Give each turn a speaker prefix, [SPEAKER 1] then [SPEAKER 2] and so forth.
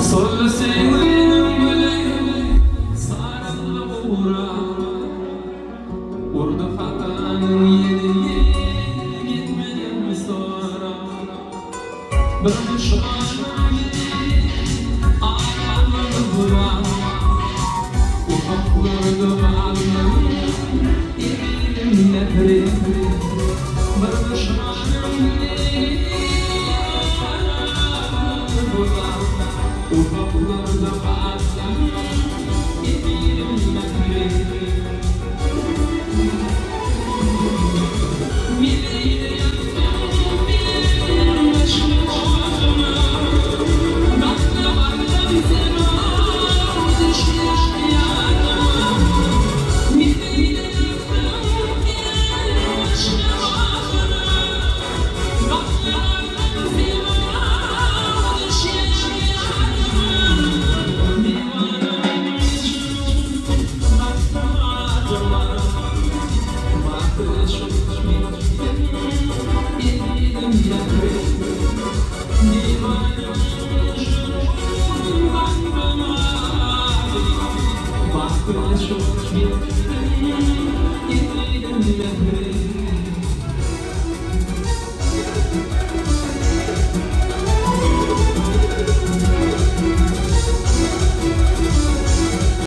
[SPEAKER 1] Soldy söýginiň güli saraldy gurap. Urdy hatanyň ýeli gitmedim sorap. Bir duşmanyň gelip aramyzy bulap. Uzaklarda galdym ezizim mährim. Bir duşmanyň gelip aramyzy bulap. Uzaklarda galdym ezizim mährim. Meleýde ýatdym men yşk oduna, Batly-batly zenan düşýär ýadyma. Meleýde ýatdym men yşk oduna, Batly-batly zenan düşýär ýadyma. Diwana men Mejnun batdym adyma.